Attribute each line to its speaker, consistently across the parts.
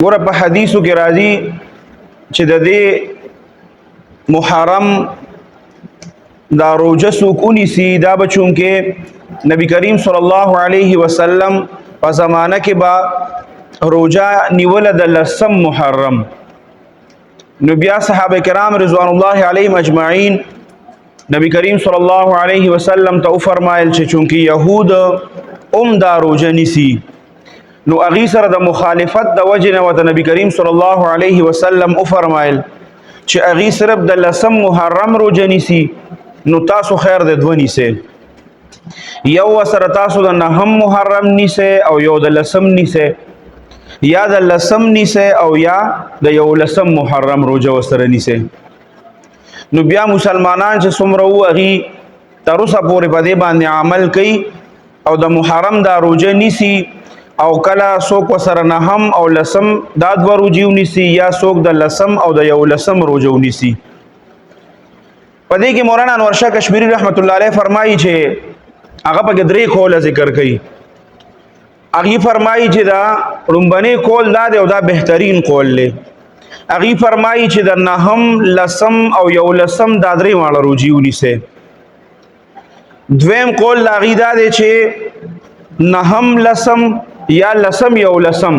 Speaker 1: ګوره، په حدیثو کې راځي چې د دې محرم دا روزه څوک ونیسي، دا به چونکه نبی کریم صلی الله علیه وسلم په زمانه کې با روزه نیوله د لسم محرم، نو بیا صحابه کرام رضوان الله علیهم اجمعین نبی کریم صلی الله علیه وسلم ته فرمایل چې چونکه يهود ام دا روزه نیسي، نو اغي سره د مخالفت د وجه نه وته نبی کریم صلی الله علیه وسلم او فرمایل چې اغي صرف د لسم محرم روزه نیسي، نو تاسو خیر د دوه نیسي، یو سره تاسو د نهم محرم نیسه او یو د لسم نیسه، یا د لسم نیسه او یا د یو لسم محرم روزه وسره نیسه. نو بیا مسلمانان چې څومره وو، هغه تر اوسه پورې په دې باندې عمل کوي او د محرم دا روزه نیسی، او کله څوک وسره نهم او لسم دا دوه روزې ونیسي، یا څوک د لسم او د یو لسم روزه ونیسي. په دې کې مولانا انور شاه کشمیری رحمت الله علیه فرمایي چې هغه په درې قول ذکر کړي. هغه فرمایي چې دا لومبني قول دا دی او دا بهترین قول دی. هغه فرمایي چې د نهم، لسم او یو لسم دا درې واړه روزي ونیسي. دویم قول لاغي دا دی چې نهم، لسم یا لسم، یو لسم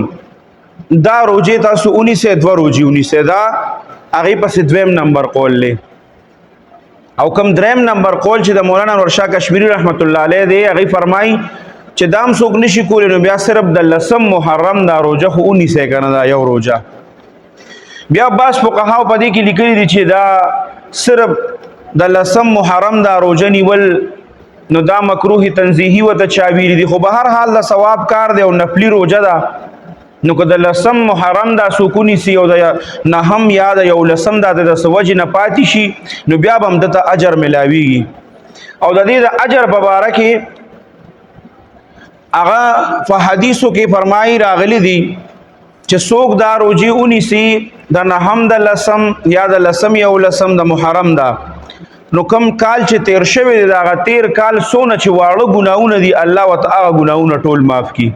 Speaker 1: دا روزي تاسو ونیسئ، دوه روزي ونیسئ. دا هغه پسې دویم نمبر قول دی. او کم دریم نمبر قول چې د مولانا انور شاه کشمیری رحمت الله علیه دی، هغه فرمایي چې دام څوک نشي کولی، نو بیا صرف د لسم محرم دا روزه خو ونیسئ کنه، دا یو روزه. بیا باس فقهاو په دې کې لیکلي دي چې دا صرف د لسم محرم دا روزه نیول، نو دا مکروه تنزیهی وته چا ویلي دي، خو به هر حال د ثواب کار دی او نفلی روزه ده. نو که د لسم محرم دا سکونی سی او د نهم یا د یو لسم دا د سوج نه پاتې شي، نو بیا به هم دته اجر ملاویږي. او د دې د اجر په باره کې هغه په حدیثو کې فرمایي راغلي دي چې څوک دا روزي ونیسي، د نهم، د لسم یا د لسم یو لسم د محرم دا، نو کم کال چې تیر شوی دی، دغه تیر کال سونه چې واړه ګناونه دي، الله وتعالى ګناونه ټول معاف کی.